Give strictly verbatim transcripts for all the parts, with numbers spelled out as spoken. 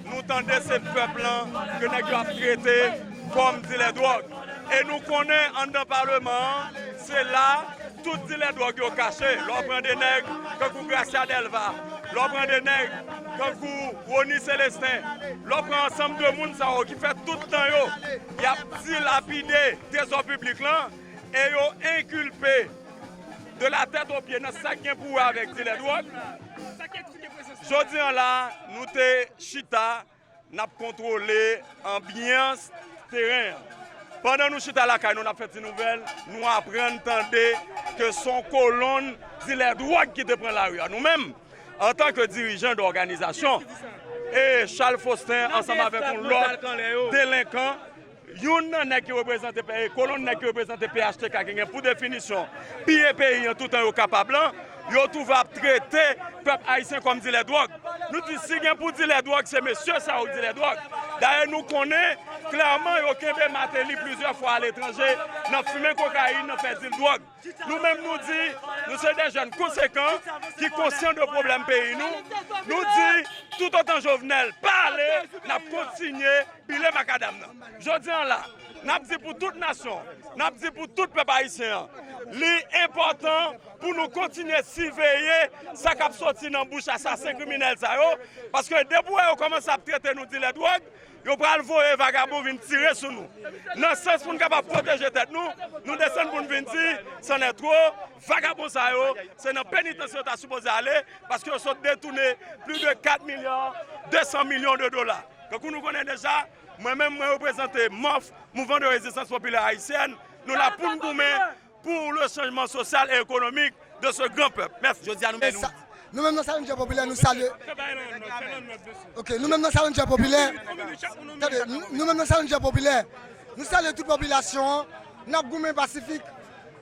Nou tande se pèp lan ke nèg yo ap trete kòm dilè dwòg. E nou konnen anndan paleman an, se la tout dilè dwòg yo kache. Lè w pran de nèg tankou Gracia Delva, lè w pran de nèg tankou Rony Célestin, lè w pran ansanm de moun sa yo ki fè tout tan yo, y ap dilapide trezò piblik lan, e yo enkilpe de la tèt o pye nan sa k gen pou wè avèk dilè dwòg. Jodi an la, nou te chita, n ap kontwole anbyans teren an. Pandan nou chita lakay nou, n ap fè ti nouvèl, nou aprann tande ke se yon kolonn dilè dwòg ki te pran lari a. Nou menm, antanke dirijan de òganizasyon, e Charles Faustin ansanm avèk yon lòt delenkan, youn nan nèg ki reprezante, e kolonn nèg ki reprezante P H T K ki gen pou definisyon piye peyi an toutan yo kapab lan, yo twouve ap trete pèp ayisyen kòm dilè dwòg. Nou di si gen pou dilè dwòg, se mesye sa yo k dilè dwòg. Dayè, nou konnen klèman yo kenbe Martelly plizyè fwa aletranje nan fimen kokayin, nan fè dil dwòg. Nou menm nou di, nou se de jèn konsekan ki konsyan de pwoblèm peyi nou. Nou di, toutotan Jovenel pa ale, n ap kontinye pile makadam nan. Jodi an la, n ap di pou tout nasyon, n ap di pou tout pèp ayisyen an, li enpòtan pou nou kontinye siveye sa k ap soti nan bouch asasen kriminèl sa yo, paske depi w wè yo kòmanse ap trete nou dilè dwòg, yo pral voye vagabon vin tire sou nou. Nan sans pou n kapab pwoteje tèt nou, nou desann pou n vin di, c'en est trop, vagabon sa yo, se nan penitansye yo ta sipoze ale, paske yo sot detounen plis de kat milya de san milyon de dola. Tankou nou konnen deja, mwen menm, mwen reprezante MORF, Mouvman de Rezistans Popilè Ayisyèn, nou la pou n goumen pour le changement social et économique de ce grand peuple. Mèsi. Jodi a nou menm nou, nou menm nan Challenger Popilè, nou salye. Ok, nou menm nan Challenger Popilè. Tande, nou, nou menm nan Challenger Popilè, nou salye tout popilasyon an. N ap goumen pasifik.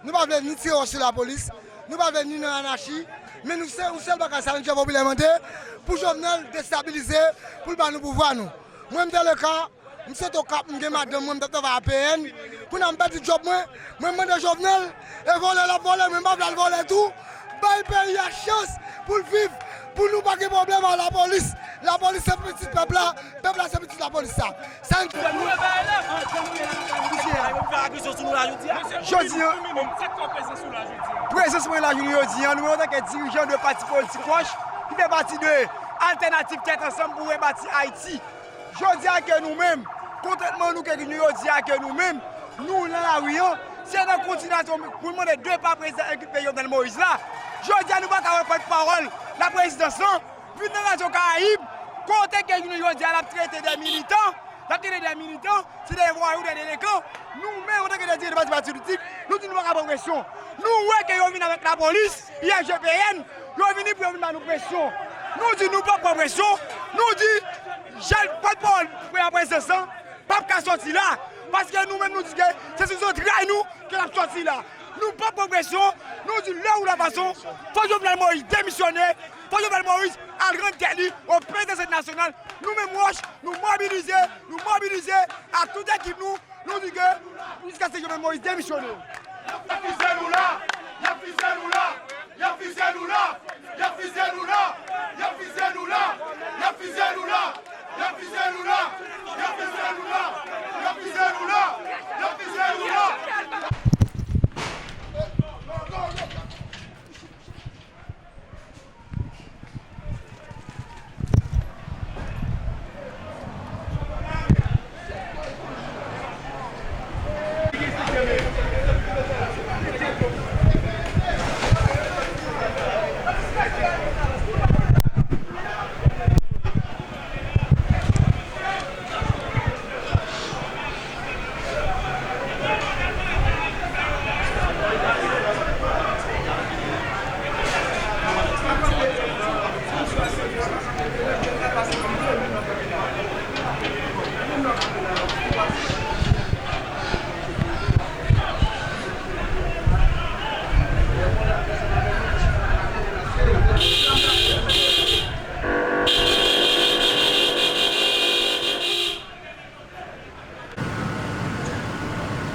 Nou pa vle ni tire wòch sou lapolis. Nou pa vle ni nan anachi. Men nou se yon sèl bagay Challenger Popilè mande, pou Jovenel destabilize, pou l ba nou pouvwa nou. Mwen, m te le ka, m sot Okap, m gen madanm mwen, m t ap travay A P N. Kounye a m pèdi djòb mwen, mwen mande Jovenel, e vòlè l ap vòlè, mwen m pa vle al vòlè tou. Bay peyi a chans pou l viv, pou nou pa gen pwoblèm ak lapolis. Lapolis se pitit pèp la, pèp la se pitit lapolis sa. Sa n... Jodi an, prezans mwen la jounen jodi an, nou menm antanke dirijan de pati politik Wòch, ki fè pati de Altènativ Tèt Ansanm pou Rebati Ayiti. Jodi a ke nou menm, kontantman nou ke nou jodi a ke nou menm, nou nan lari an, se nan kontinyasyon pou n mande depa prezidan enkilpe Jovenel Moïse la. Jodi a nou pa ka wè pòtpawòl laprezidans lan vin nan Radyo Karayib, kote ke nou jodi a l ap trete de militan, l ap trete de militan, se de vwayou, de delenkan. Nou menm, antanke de dirijan de pati politik, nou di nou pa ka pran presyon. Nou wè ke yo vin avèk lapolis, I G P N, yo vini pou yo vin ba nou presyon. Nou di nou p ap pran presyon. Nou di, jan pòtpawòl premye prezans lan p ap ka sòti la. Paske nou menm nou di ke se sou zantray nou ke l ap sòti la. Nou p ap pran presyon. Nou di lè ou la fason, fò Jovenel Moïse demisyone. Fò Jovenel Moïse al rann tè li o prezidan Asanble Nasyonal. Nou menm Wòch, nou mobilize, nou mobilize ak tout ekip nou. Nou di ke jiskaske Jovenel Moïse demisyone. Y ap fizye nou la! Y ap fizye nou la! Y ap fizye nou la!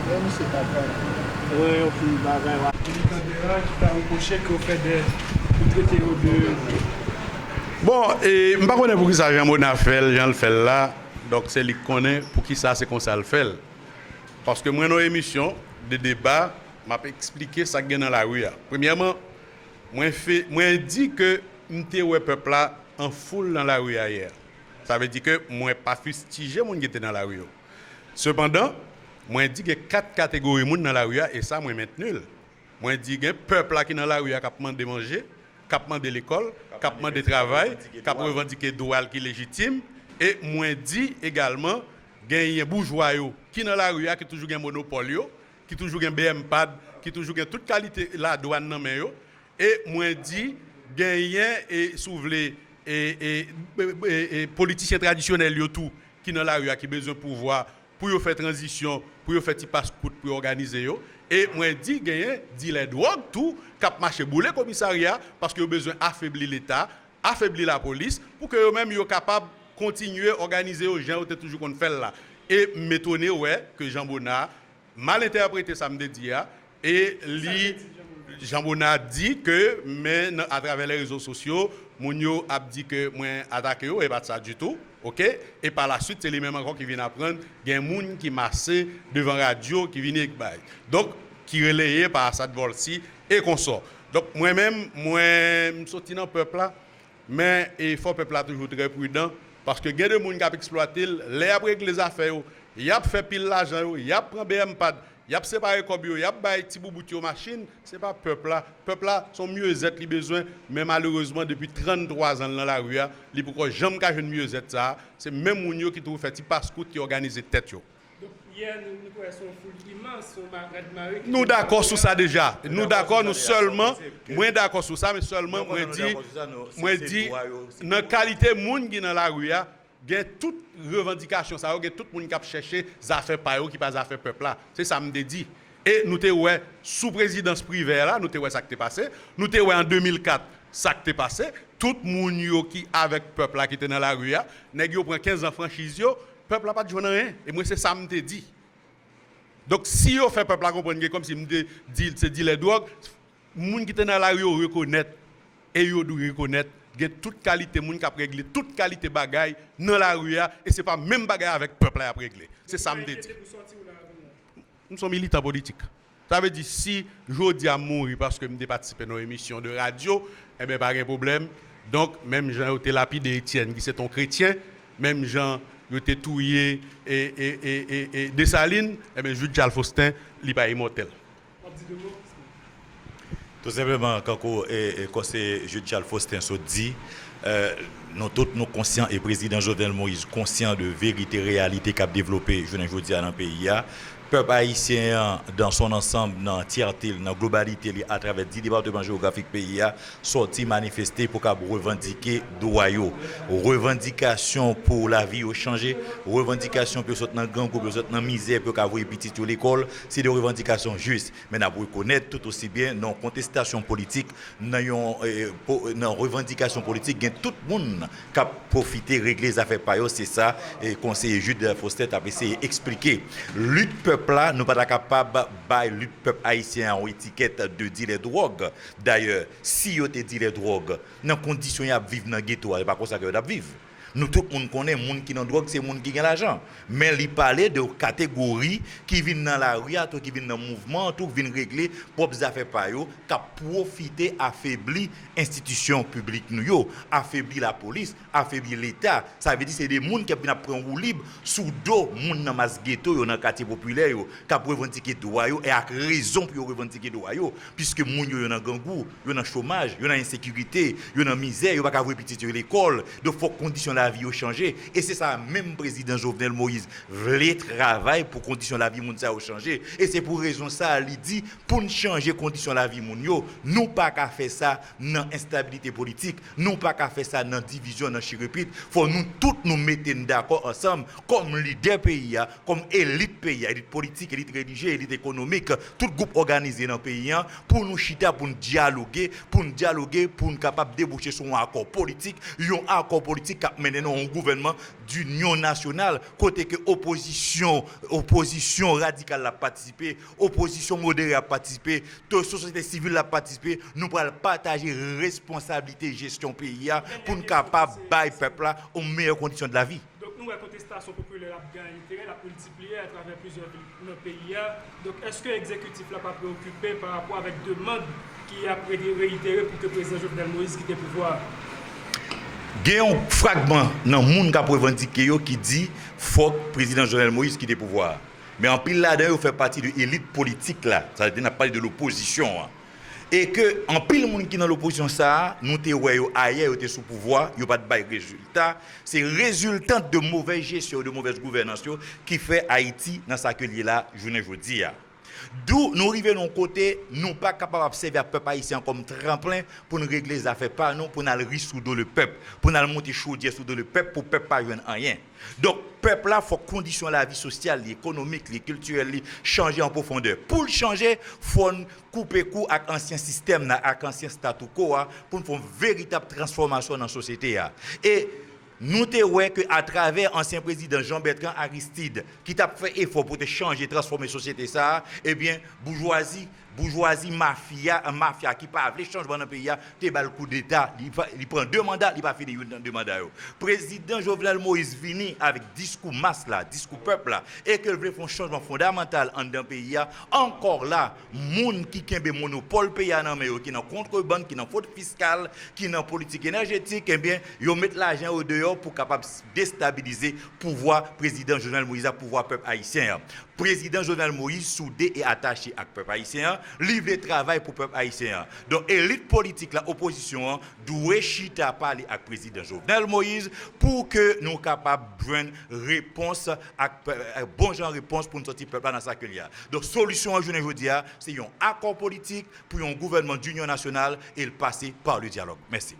Lè misye t ap pale. Wi, yo fin bagay, wa. Militan de ran ki ta repwoche ke yo fè de, yo trete yo de Bon, e, m pa konnen poukisa Jean Bonnat fè l jan l fè l la. Donk, se li k konnen poukisa se konsa l fè l. Paske mwen nan emisyon de deba, m ap eksplike sa k gen nan lari a. Premyèman, mwen fè, mwen di ke m te wè pèp la an foul nan lari a yè. Sa vle di ke mwen pa fistije moun ki te nan lari yo. Sepandan, mwen di gen kat kategori moun nan lari a, e sa mwen mentni l. Mwen di gen pèp la ki nan lari a k ap mande manje, k ap mande lekòl, k ap mande travay, k ap revandike dwa l ki lejitim. E mwen di egalman, genyen boujwa yo ki nan lari a, ki toujou gen monopòl yo, ki toujou gen B M pad, ki toujou gen tout kalite ladwàn nan men yo. E mwen di, genyen, e, si w vle, e, e, e, e, politisyen tradisyonèl yo tou, ki nan lari a, ki bezwen pouvwa pou yo fè tranzisyon, pou yo fè ti pas kout, pou yo òganize yo. E mwen di, genyen dilè dwòg tou, k ap mache boule komisarya, paske yo bezwen afebli Leta, afebli lapolis, pou ke yo menm yo kapab kontinye òganize yo jan yo te toujou konn fè l la. E m etone wè ke Jean Bonnat mal entèprete sa m te di a, e li, Jean Bonnat di ke, men nan, atravè lè rezo sosyo, moun yo ap di ke mwen atake yo, e pa t sa ditou, oke? E pa la swit, se li menm ankò ki vin aprann, gen moun ki mase devan radyo, ki vin ek bay. Donk, ki releye pa Assad Volcy e konsò. Donk, mwen menm, mwen, m soti nan pèp la, men, e, fò pèp la toujou trè pridan, paske gen de moun k ap eksplwate l, lè y ap regle zafè yo, y ap fè pil lajan yo, y ap pran B M pad, y ap separe kòb yo, y ap bay ti boubout yo machin, se pa pèp la. Pèp la, se yon myezèt li bezwen, men malerezman, depi tranntwa zan l nan lari a, li poko janm ka jwenn myezèt sa a. Se menm moun yo ki toujou fè ti pas kout, ki òganize tèt yo. Donk, yè, nou, nou te wè se yon foul imans, se yon ma-, rad mare ki Nou dakò sou sa deja. Nou dakò, nou sèlman, mwen dakò sou sa, men sèlman, mwen di, mwen di, nan kalite moun ki nan lari a, gen tout revandikasyon sa yo, gen tout moun k ap chèche zafè pa yo ki pa zafè pèp la. Se sa m te di. E nou te wè sou prezidans Privè la, nou te wè sa k te pase. Nou te wè an de mil kat sa k te pase. Tout moun yo ki avèk pèp la ki te nan lari a, nèg yo pran kenz an franchiz yo, pèp la pa t jwenn anyen. E mwen se sa m te di. Donk si yo fè pèp la konprann ke kòmsi m te di se dilè dwòg, moun ki te nan lari yo rekonèt, e yo dwe rekonèt, gen tout kalite moun k ap regle tout kalite bagay nan lari a, e se pa menm bagay avèk pèp la y ap regle. Se sa m te di. M se yon militan politik. Sa vle di, si jodi a m mouri paske m te patisipe nan yon emisyon de radyo, enben, pa gen pwoblèm. Donk, menm jan yo te lapide Etienne, ki se t on kretyen, menm jan yo te touye e, e, e, e, e Desalin, enben, Jude Charles Faustin, li pa imòtèl. W ap di de mo? Tou senpleman, kankou, e, e, konseye Jude Charles Faustin sot di, e, nou tout nou konsyan, e prezidan Jovenel Moïse konsyan de verite, reyalite k ap devlope jounen jodi a nan peyi a. Pèp ayisyen an, dans son ensemble, nan antyète l, nan globalite li, atravè dis depatman jewografik peyi a, sòti manifeste pou kab revandike dwa yo. Revandikasyon pou lavi yo chanje, revandikasyon pou yo sot nan grangou, pou yo sot nan mizè, pou yo ka voye pitit yo lekòl, se de revandikasyon jis. Men n ap rekonèt tout osi byen nan yon kontestasyon politik, nan yon, e, po-, nan revandikasyon politik, gen tout moun k ap pwofite regle zafè pa yo, se sa, e, konseye Jude Faustin t ap eseye eksplike. Lit pèp la, nou pa ta kapab bay lit pèp ayisyen an yon etikèt de dilè dwòg. Dayè, si yo te dilè dwòg, nan kondisyon y ap viv nan geto a, se pa konsa ke yo t ap viv. Nou tout moun konnen moun ki nan dwòg se moun ki gen lajan. Men li pale de kategori ki vin nan lari a tou, ki vin nan mouvman an tou, ki vin regle pwòp zafè pa yo, k ap pwofite afebli enstitisyon piblik nou yo, afebli lapolis, afebli Leta. Sa vle di se de moun k ap vin ap pran woulib sou do moun nan mas geto yo, nan katye popilè yo, k ap revandike dwa yo, e ak rezon pou yo revandike dwa yo, piske moun yo, yo nan grangou, yo nan chomaj, yo nan ensekirite, yo nan mizè, yo pa ka voye pitit yo lekòl. Donk, fòk kondisyon lavi yo chanje. E se sa menm prezidan Jovenel Moïse vle travay pou kondisyon lavi moun sa yo chanje. E se pou rezon sa a, li di, pou n chanje kondisyon lavi moun yo, nou pa ka fè sa nan enstabilite politik, nou pa ka fè sa nan divizyon, nan chirepit. Fò nou tout nou mete n dakò ansanm kòm lidè peyi a, kòm elit peyi a, elit politik, elit relijye, elit ekonomik, tout gwoup òganize nan peyi a, pou nou chita, pou n dyaloge, pou n dyaloge, pou n kapab debouche sou yon akò politik, yon akò politik k ap mennen nou yon gouvènman dinyon nasyonal, kote ke opozisyon, opozisyon radikal la ap patisipe, opozisyon modere ap patisipe, to-, sosyete sivil la ap patisipe, nou pral pataje responsablite jesyon peyi a pou n kapab bay pèp la yon meyè kondisyon de lavi. Donk, nou wè kontestasyon popilè ap ganyen teren, l ap miltipliye atravè plizyè vil nan peyi a. Donk, èske egzekitif la pa preokipe pa rapò avèk demann ki ap re-, reyitere pou ke prezidan Jovenel Moïse kite pouvwa a? Gen yon fragman nan moun k ap revandike yo ki di fòk prezidan Jovenel Moïse kite pouvwa a. Men anpil ladan yo fè pati de elit politik la, sa vle di n ap pale de lopozisyon an. E ke anpil moun ki nan lopozisyon sa a, nou te wè yo ayè, yo te sou pouvwa, yo pa t bay rezilta. Se reziltant de movèz jesyon, de movèz gouvènans yo ki fè Ayiti nan sa ke l ye la jounen jodi a. Dou nou rive nan yon kote, nou pa kapab ap sèvi ak pèp ayisyen an kòm tranplen pou n regle zafè pa nou, pou n al ri sou do le pèp, pou n al monte chodyè sou do le pèp pou pèp pa jwenn anyen. Donk, pèp la, fòk kondisyon lavi sosyal li, ekonomik li, kiltirèl li chanje an pwofondè. Pou l chanje, fò n koupe kou ak ansyen sistèm nan, ak ansyen statu quo a, pou n fè yon veritab transfòmasyon nan sosyete a. E nou te wè ke atravè ansyen prezidan Jean Bertrand Aristide, ki t ap fè efò pou te chanje, transfòme sosyete sa a, ebyen, boujwazi, boujwazi mafya, mafya ki pa vle chanjman nan peyi a, te ba l koudeta. Li pa, li pran de manda, li pa fini youn nan de manda yo. Prezidan Jovenel Moïse vini avèk diskou mas la, diskou pèp la, e ke l vle fè yon chanjman fondamantal anndan peyi a. Ankò la, moun ki kenbe monopòl peyi a nan men yo, ki nan kontrebann, ki nan fwod fiskal, ki nan politik enèjetik, ebyen, yo met lajan yo deyò pou kapab destabilize pouvwa prezidan Jovenel Moïse ak pouvwa pèp ayisyen an. Prezidan Jovenel Moïse soude e atache ak pèp ayisyen an, li vle travay pou pèp ayisyen an. Donk, elit politik la, opozisyon an, dwe chita pale ak prezidan Jovenel Moïse pou ke nou kapab jwenn repons ak, eh, bon jan repons pou n sòti pèp la nan sa ke l ye a. Donk, solisyon an jounen jodi a, se yon akò politik pou yon gouvènman dinyon nasyonal e l pase pa le dyalòg. Mèsi.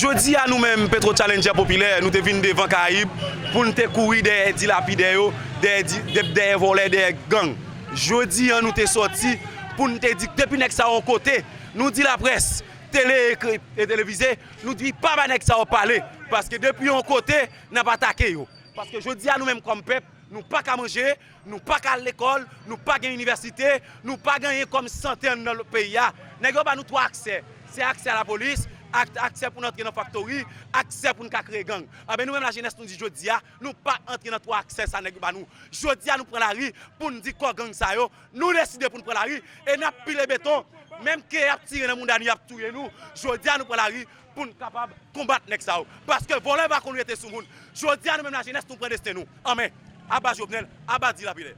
Jodi a, nou menm, Petro Challenger Popilè, nou te vin devan Karayib pou n te kouri dèyè dilapidè yo, dèyè di-, dè-, dèyè vòlè, dèyè gang. Jodi a, nou te sòti pou n te di, depi nèg sa yo yon kote, nou di laprès, tele, ekri e televize, nou di pa ba nèg sa yo pale, paske depi yon kote, n ap atake yo. Paske jodi a, nou menm kòm pèp, nou pa ka manje, nou pa ka al lekòl, nou pa gen inivèsite, nou pa gen anyen kòm sante anndan peyi a. Nèg yo ba nou twa aksè. Se aksè a lapolis, ak-, aksè pou n antre nan faktori, aksè pou n ka kreye gang. Anben, nou menm lajenès, nou di jodi a, nou pa antre nan twa aksè sa nèg yo ba nou. Jodi a, nou pran lari pou n di kò gang sa yo, nou deside pou n pran lari e n ap pile beton. Menm ke y ap tire nan mounda nou, y ap touye nou. Jodi a, nou pran lari pou n kapab konbat nèg sa yo. Paske vòlè pa konn rete sou moun. Jodi a, nou menm lajenès, nou pran desten nou an men. Aba Jovenel, aba dilapidè.